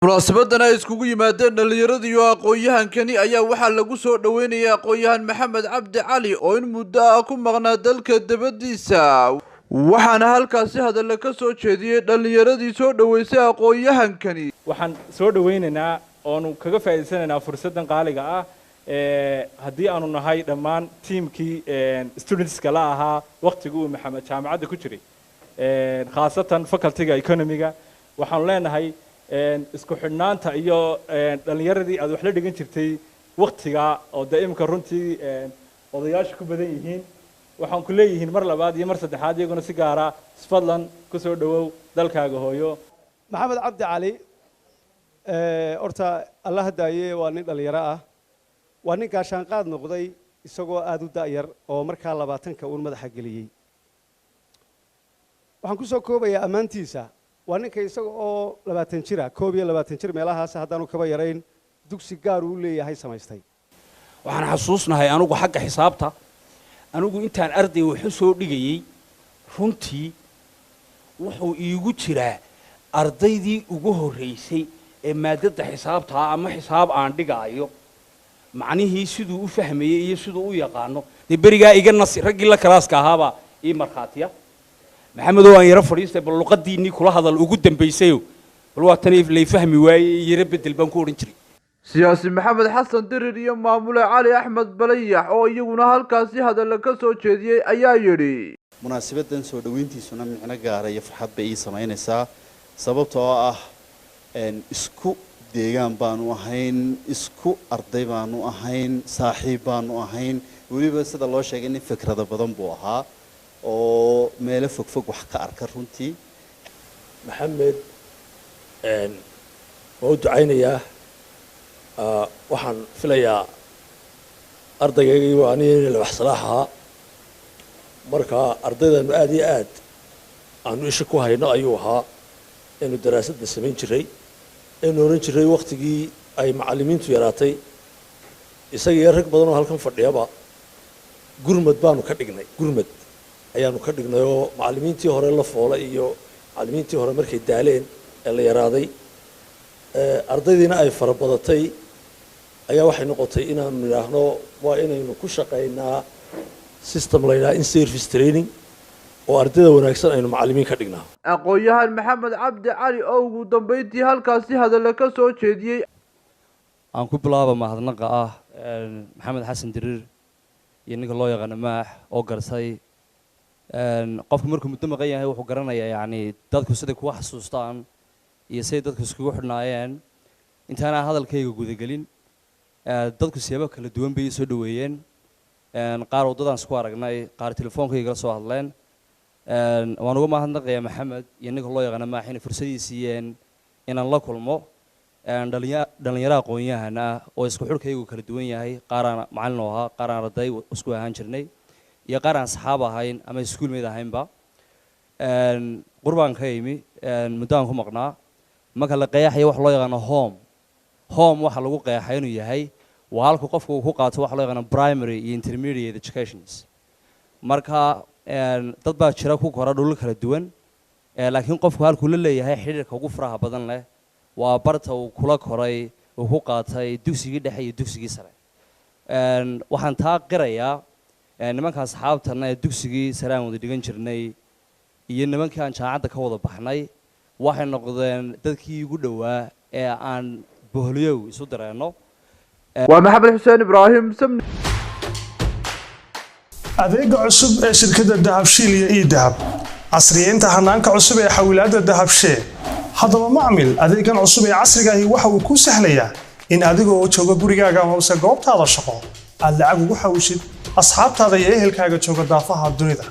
Munaasabadan ay iskugu yimaadeen dhallinyarada iyo aqoon-yahankani ayaa waxaa lagu soo dhoweynayay aqoon-yahan Maxamed Cabdi Cali oo in muddo ah ku maqnaa dalka dabadiisa, waxaana halkaasi hadalla ka soo jeediyey dhallinyaradii soo dhoweysay aqoon-yahankani. Waxaan soo dhowaynaynaa oonu kaga faa'iidaysanaynaa fursaddan qaaliga ah haddii aanu nahay dhammaan tiimkii studentska la ahaa waqtigii uu Maxamed jaamacadda ku jiray, khaasatan facultyga economiga. Waxaanu leenahay isku xidhnaanta iyo dhallinyaradii aad wax la dhigan jirtay waqtiga oo dee imika runtii odayaashu ku badan yihiin, waxaan ku leeyihiin mar labaad iyo mar saddexaad iyaguna si gaara fadlan ku soo dhowow dalkaaga hooyo. Maxamed Cabdi Cali horta alla hadaaye, waa nin dhallinyaro ah, waa nin gaashaanqaad noqday isagoo aada u da'yar oo markaa 20-ka uun madaxa geliyey. Waxaan ku soo koobayaa ammaantiisa: waa ninka isaga oo 20 jira, 21 jir meelahaas haddaanu kaba yarayn, dugsi gaar uu leeyahay samaystay. Waxaan xasuusnahay anugu xagga xisaabta, anigu intaan arday waxu soo dhigayey, runtii wuxuu iigu jiraa ardaydii ugu horraysay ee maadadda xisaabtaa ama xisaab aan dhigaayo macnihii siduu u fahmayey iyo siduu u yaqaano. Dee berigaa iga nasi raggii la kalaaska ahaabaa ii markhaatiya. Maxamedow, aan yaro fadhiistay, bal luqadiinnii kula hadal ugu dambaysayo, bal waa tan lay fahmi waayey, yaro bedel baan ku odhan jiray. Siyaasi Maxamed Xasan Dirir iyo maamule Cali Axmed Balayax oo iyaguna halkaasi hadalla ka soo jeediyey ayaa yidhi: Munaasabaddan soo dhoweyntiisuna micno gaara iyo farxad bay ii samaynaysaa, sababtoo ah isku deegaan baanu ahayn, isku arday baanu ahayn, saaxiib baanu ahayn. Weliba sida loo sheegay, nin fikrado badan buu ahaa oo meelo fogfog wax ka arka runtii. Maxamed waan u ducaynayaa. Waxaan filayaa ardaygaygi waa aniga wax salaax ahaa, marka ardaydanu aad iyo aad aanu isha ku hayno ayuu ahaa, aynu daraasadda samayn jiray, aynu odhan jiray waktigii ay macallimiintu yaraatay, isaga iyo rag badan oo halkan fadhiyaba gurmad baanu ka dhignay, gurmad ayaanu ka dhignay oo macallimiintii hore la foolay iyo macallimiintii hore markay daaleen ee la yaraaday, ardaydiina ay fara badatay, ayaa waxay noqotay inaanu nidhaahno waa inaynu ku shaqaynaa system la yidhaha in service training oo ardayda wanaagsan aynu macallimiin ka dhignaa. Aqoon-yahan Maxamed Cabdi Cali oo ugu dambeyntii halkaasi hadalla ka soo jeediyey. Aan ku bilaaba mahadnaqa ah Maxamed Xasan Diriir iyo ninka loo yaqaano Maax oo gartay qofku markuu muddo maqan yahay wuxuu garanayaa, yacni dadku siday kuwa xasuustaan iyo siday dadku iskugu xidhnaayeen. Intaanaan hadalkayga gudagelin, dadku siyaabo kala duwan bay ii soo dhoweeyeen. Qaar waddadaan isku aragnay, qaar telefoonkayga la soo hadleen. Waan uga mahadnaqayaa Maxamed iyo ninka loo yaqaano Maax inay fursadii siiyeen inaan la kulmo dhalinyaro aqoon-yahan ah oo isku xidhkaygu kala duwan yahay, qaar aan macallin oo ahaa, qaar aan arday isku ahaan jirnay iyo qaar aan saxaab ahayn ama iskuul mid ahaynba. Qurbaan ka imi, muddo aan ku maqnaa. Marka la qeexayo waxa loo yaqaano home, home waxa lagu qeexay inuu yahay waa halka qofku uu ku qaato waxa loo yaqaano primary iyo intermediate educations. Marka dad baa jira ku kora dhulal kala duwan, laakiin qofku halkuu la leeyahay xidhiirka ugu faraha badan leh waa barta uu kula koray, uu ku qaatay dugsigii dhexe iyo dugsigii sare. Waxaan taa qirayaa nimanka asxaabtana ee dugsigii sare aan wada dhigan jirnay iyo nimankii aan jaamacadda ka wada baxnay, waxay noqdeen dadkii igu dhowaa ee aan boholiyow isu dareenno. Waa Maxamed Xuseen Ibraahim Samni. Adeega cusub ee shirkadda Dahabshiil iyo eDahab, casriyeynta hanaanka cusub ee xawilaadda Dahabshee. Haddaba macmil, adeegan cusub ee casriga ahi waxa uu kuu sahlayaa in adigoo jooga gurigaaga hoose goobtaada shaqo aad lacag ugu xawishid asxaabtaada iyo ehelkaaga jooga daafaha dunida.